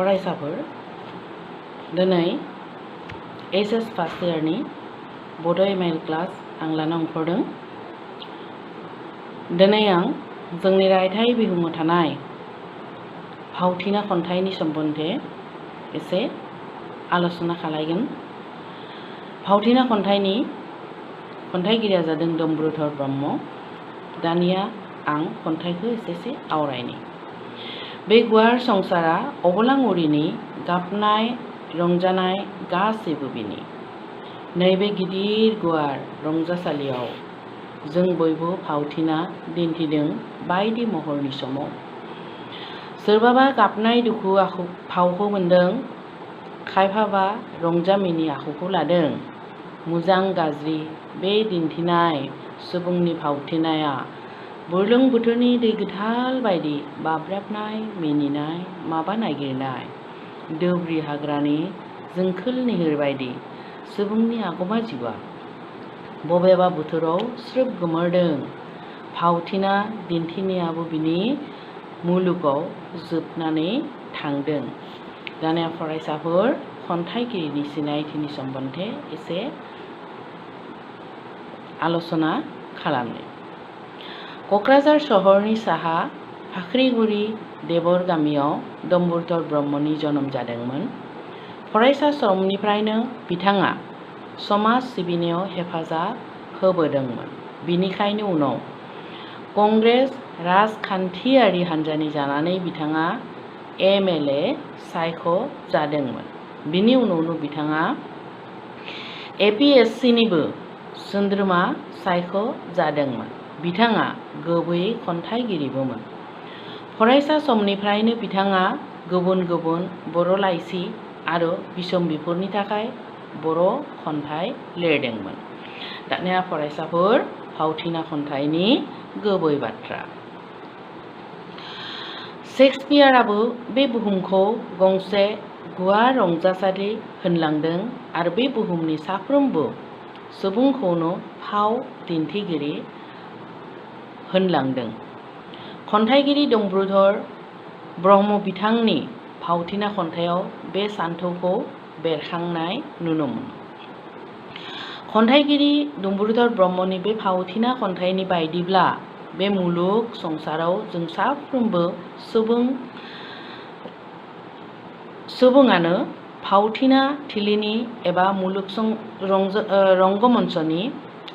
फरायसाफोर दिनै HS first इयारनि बड' एमआइएल क्लास आं लानो ओंखारदों। दिनै आं जोंनि रायथाइ बिहुङाव थानाय फावथिना खन्थाइनि सोमोन्दै एसे आलोचना खालायगोन। फावथिना खन्थाइनि खन्थाइगिरिया जादों डम्रुधर ब्रह्म। दानिया आं खन्थाइखौ एसे आवरायनि। बे गुवार संसारा अबलांगुरिनि गाबनाय रंजानाय गासैबो बिनि। नैबे गिदिर गुवार रंजासालियाव जों बयबो फावथिना दिन्थिदों बायदि महरनि समाव। सोरबाबा गाबनाय दुखु फावखौ मोनदों, खायफाबा रंजामिनि आखुखौ लादों। मोजां गाज्रि बे दिन्थिनाय सुबुंनि फावथिनाया बुरलुं बोथोरनि दै गोथाल बायदि बाब्राबनाय मिनिनाय माबा नागिरनाय, दौब्रि हाग्रानि जोंखोल निहोर बायदि सुबुंनि आगोमा जिउआ बबेबा बोथोराव स्रोब गोमोरदों। फावथिना दिन्थिनायाबो बिनि मुलुगाव जोबनानै थांदों। दानिया फरायसाफोर खन्थाइगिरिनि सिनायथिनि सोमोन्दै एसे आलोचना खालामनि। क'क्राझार सहरनि साहा फाख्रिगुरि देबर गामियाव डम्रुधर ब्रह्मनि जोनोम जादोंमोन। फरायसा समनिफ्रायनो बिथाङा समाज सिबिनायाव हेफाजाब होबोदोंमोन। बिनिखायनो उनाव कंग्रेस राजखान्थियारि हान्जानि जानानै बिथाङा एमएलए सायख' जादोंमोन। बिनि उनावनो बिथाङा एपीएससीनिबो सोद्रोमा सायख' जादोंमोन। बिथाङा गुबैयै खन्थाइगिरिबोमोन। फरायसा समनिफ्रायनो बिथाङा गुबुन गुबुन बर' लाइसि आरो बिसम्बिफोरनि थाखाय बर' खन्थाइ लिरदोंमोन। दानिया फरायसाफोर फावथिना खन्थाइनि गुबै बाथ्रा। शेक्सपियाराबो बे बुहुमखौ गंसे गुवार रंजासालि होनलांदों आरो बे बुहुमनि साफ्रोमबो सुबुंखौनो फाव दिन्थिगिरि होनलांदों। खन्थाइगिरि डम्रुधर ब्रह्म बिथांनि फावथिना खन्थाइयाव बे सानथौखौ बेरखांनाय नुनो मोनो। खन्थाइगिरि डम्रुधर ब्रह्मनि बे फावथिना खन्थाइनि बायदिब्ला बे मुलुग संसाराव जों साफ्रोमबो सुबुङानो फावथिना थिलिनि एबा रंगमन्चनि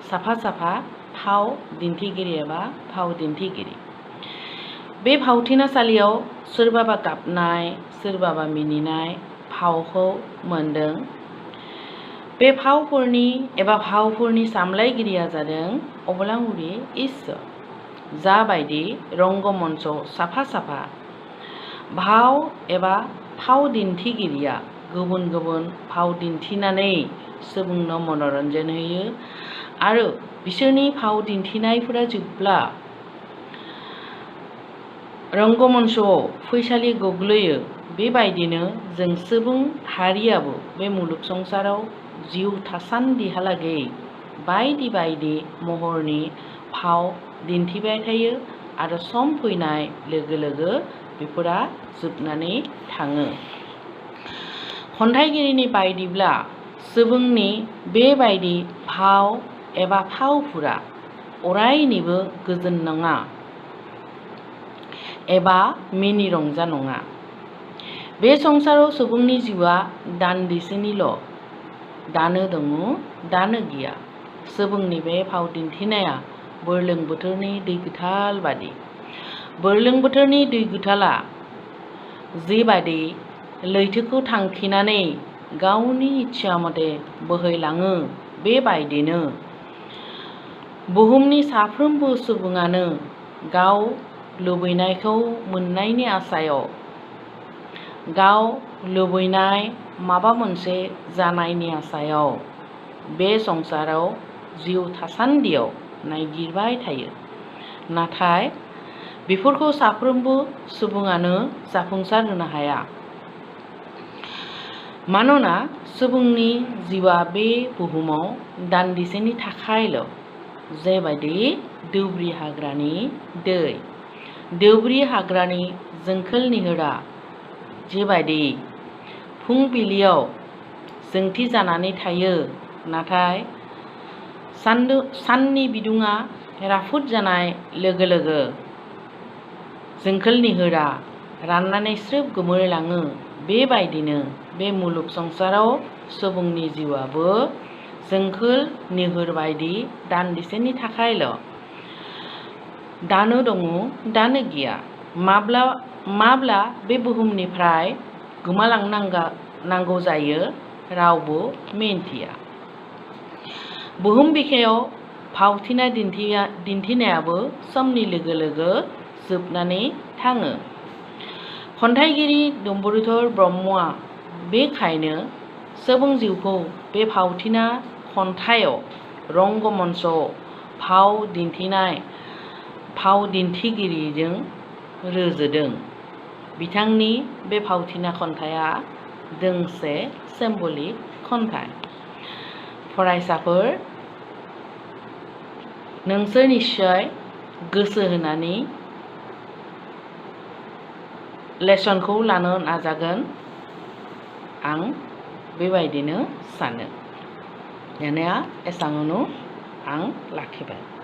साफा साफा फाव दिन्थिगिरि एबा फाव दिन्थिगिरि। बे फावथिनासालियाव सोरबाबा गाबनाय सोरबाबा मिनिनाय फावखौ मोनदों। बे फावफोरनि सामलायगिरिया जादों अबलांगुरि इसोर। जाबायदि रंगमन्चआव साफा साफा भाव एबा फाव दिन्थिगिरिया गुबुन गुबुन फाव दिन्थिनानै सुबुंनो मनोरन्जन होयो आरो बिसोरनि फाव दिन्थिनायफोरा जोबब्ला रंगमन्चआव फैसालि गोग्लैयो, बेबायदिनो जों सुबुं हारियाबो बे मुलुग संसाराव जिउ थासान्दिहालागै बायदि बायदि महरनि फाव दिन्थिबाय थायो आरो सम फैनाय लोगो लोगो बेफोरा जोबनानै थाङो। खन्थाइगिरिनि बायदिब्ला सुबुंनि बेबायदि फाव एबा फावफोरा अरायनिबो गोजोन नङा एबा मिनि रंजा नङा। बे संसाराव सुबुंनि जिउआ दान्दिसेनिल', दानो दङ दानो गैया। सुबुंनि बे फाव दिन्थिनाया बुरलुं बोथोरनि दै गोथाल बादि। बुरलुं बोथोरनि दै गोथाला जिबादि लैथोखौ थांखिनानै गावनि इच्छा मथे बोहैलाङो, बेबायदिनो बुहुमनि साफ्रोमबो सुबुङानो गाव लुबैनायखौ मोननायनि आसायाव, गाव लुबैनाय माबा मोनसे जानायनि आसायाव बे संसाराव जिउ थासान्दियाव नागिरबाय थायो। नाथाय बेफोरखौ साफ्रोमबो सुबुङानो जाफुंसार होनो हाया। मानोना सुबुंनि जिउआ बे बुहुमाव दान्दिसेनि थाखायल'। जेबायदि दौब्रि हाग्रानि दै। दौब्रि हाग्रानि जोंखोल निहोरा जेबायदि फुंबिलियाव जोंथि जानानै थायो नाथाय साननि बिदुङा राफोद जानाय लोगो लोगो जोंखोल निहोरा राननानै स्रोब गोमोरलाङो बेबायदिनो बे मुलुग संसाराव सुबुंनि जिउआबो जोंखोल निहोर बायदि दान्दिसेनि थाखायल' दानो दङ दानो गैया माब्ला बे बुहुमनिफ्राय गोमालांनांगौ जायो रावबो मिन्थिया। बुहुम बिखायाव फावथिना दिन्थिनायाबो समनि लोगो लोगो जोबनानै थाङो। खन्थाइगिरि डम्बरुधर ब्रह्मआ बेखायनो सुबुं जिउखौ बे फावथिना खन्थाइयाव रंगमन्चआव फाव दिन्थिगिरिजों रुजुदों। बिथांनि बे फावथिना खन्थाइया दोंसे सिम्बलिक खन्थाइ। फरायसाफोर नोंसोर निश्चय गोसो होनानै लेसनखौ लानो नाजागोन आं बेबायदिनो सानो। दानिया एसाङावनो आं लाखिबाय।